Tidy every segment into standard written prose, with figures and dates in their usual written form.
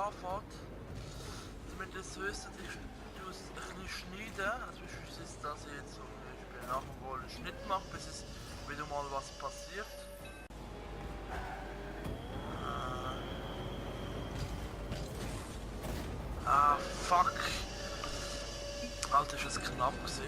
anfängt, damit ihr es wisst, ich tue es ein bisschen schneiden. Also beispielsweise ist das jetzt zum Beispiel nach dem Wohl einen Schnitt mache, bis es wieder mal was passiert. Fuck! Alter, ist das knapp gewesen.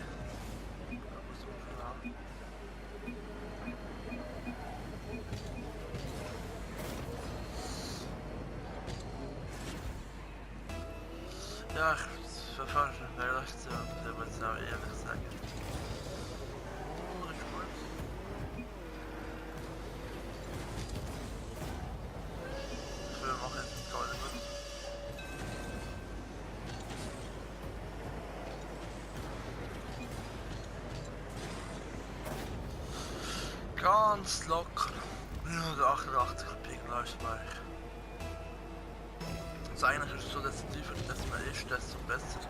Ja, ich verfahre schon ehrlich zu, muss ich auch ehrlich sagen. Oh, das ist gut. Ich will machen jetzt gar nicht gut. Ganz locker. Ja, der 88 Pegel ist bei. Also eigentlich ist es so, desto tiefer man ist, desto besser.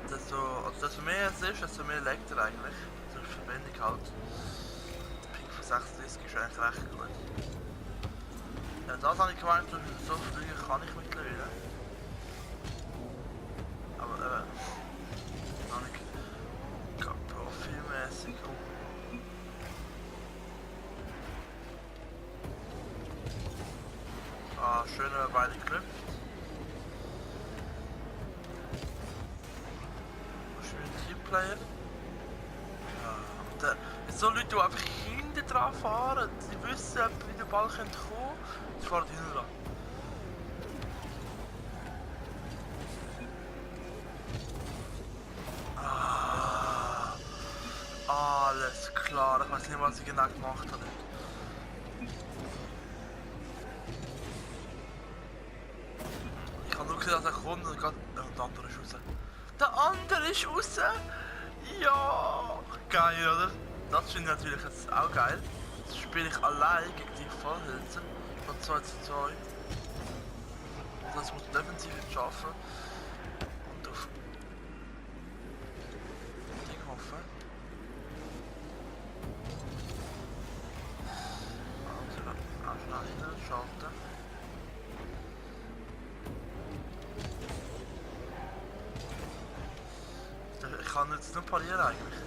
Desto mehr es ist, desto mehr legt er eigentlich. Durch Verbindung halt. Der Ping von 36 ist eigentlich recht gut. Ja, das habe ich gemeint, so fliegen kann ich mittlerweile. Aber noch nicht profimäßig. Schöne Beine geklüpft. Was ist ein Teamplayer? Ja, so Leute, die einfach hinten dran fahren, die wissen, wie der Ball kommen könnte, sie fahren hinten dran. Alles klar, ich weiß nicht, was ich genau gemacht habe. Ich habe nur gesehen, dass er kommt und gerade... der andere ist raus. Der andere ist raus! Ja! Geil, oder? Das finde ich natürlich jetzt auch geil. Jetzt spiele ich allein gegen die Vollhülse. Von 2 zu 2. Das muss defensiv jetzt schaffen. Und auf... Ding hoffen. Also, auch schnell reinschalten. Ich kann jetzt nur parieren eigentlich.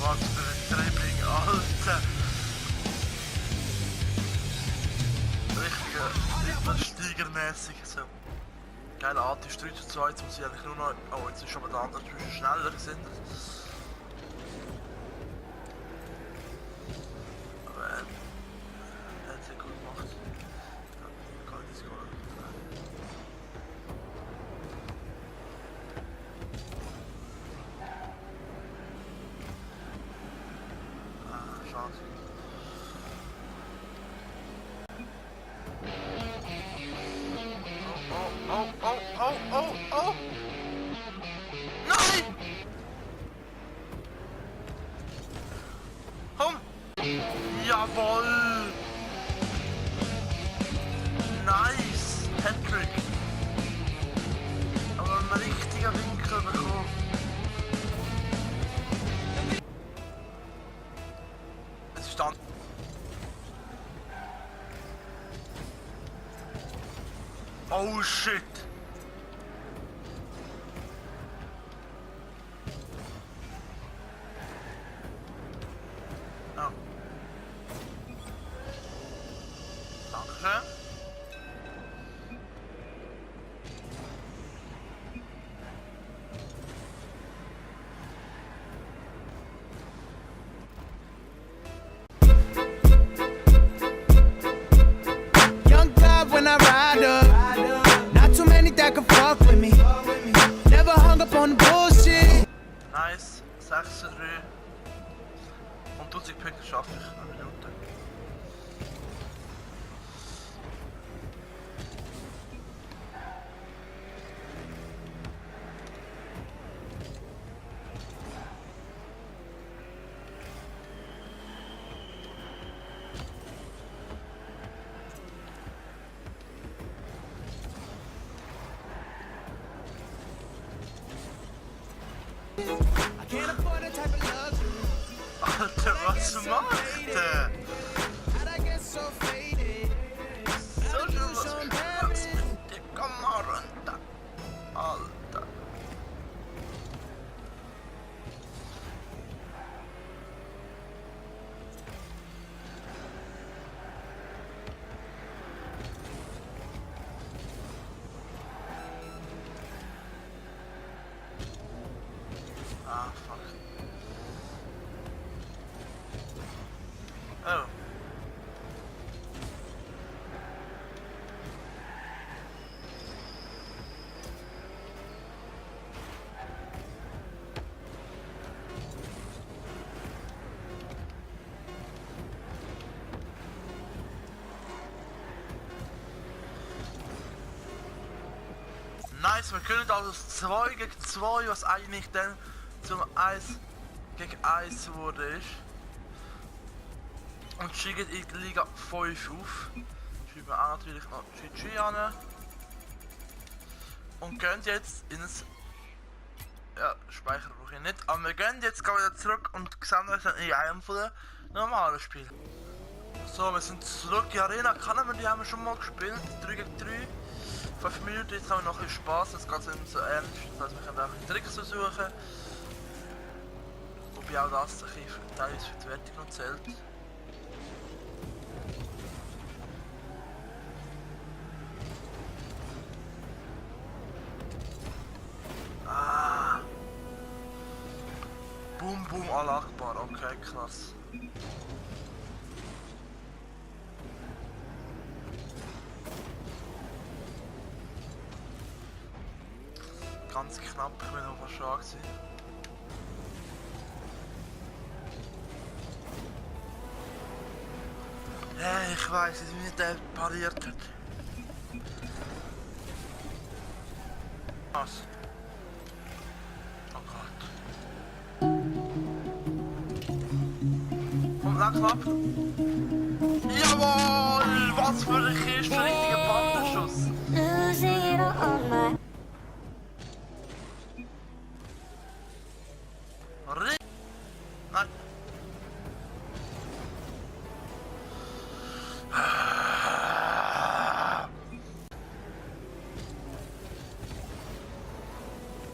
Was für ein Dribbling, Alter! Steigermäßig so. Geile Art ist 3 zu 2, jetzt muss ich eigentlich nur noch... Oh, jetzt ist schon mal der andere zwischen schneller sind. Aber er hat es sehr gut gemacht. Ja, kann ich das gar nicht. Schade. Oh! Nein! Komm! Jawohl! Nice! Hattrick! Aber ein richtiger Winkel bekommen. Es ist dann. Oh shit! Oh. Dankeschön. Young God when I ride up, not too many that can fuck with me. Never hung up on the bullshit. Nice, 6-3. Und 1000 Punkte schaffe ich in einer Minute. I can't afford that type of luxury. Alter, was macht der? How'd I get so faded? So Gotta schön, do was some Spaß damage. mit dir. Komm mal runter. Alter. Ah, fuck. Oh. Nice, wir können also 2 gegen 2, was eigentlich dann zum 1 gegen 1 wurde ist. Und steigen in die Liga 5 auf. Schreiben wir auch natürlich noch GG an. Und gehen jetzt ins... Ja, Speicher brauche ich nicht. Aber wir gehen jetzt wieder zurück und sehen uns dann in einem von den normalen Spielen. So, wir sind zurück. Die Arena kennen wir, die haben wir schon mal gespielt. 3 gegen 3. 5 Minuten, jetzt haben wir noch ein bisschen Spaß, es geht nicht so ernst. Das heißt, wir können auch ein Tricks versuchen. Wobei auch das ein bisschen teilweise für die Wertung noch zählt. Ah. Boom, boom, allachbar. Okay, krass. Ganz knapp, ich bin noch fast schon gewesen. Ja, ich weiß nicht, wie der pariert hat. Was? Oh Gott. Kommt lang knapp. Jawohl! Was für ein Kiste, richtiger Bandenschuss. Losing it all on my Nein.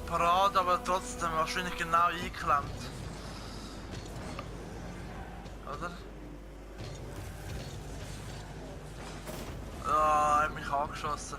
Parade, aber trotzdem wahrscheinlich genau eingeklemmt. Oder? Ah, er hat mich angeschossen.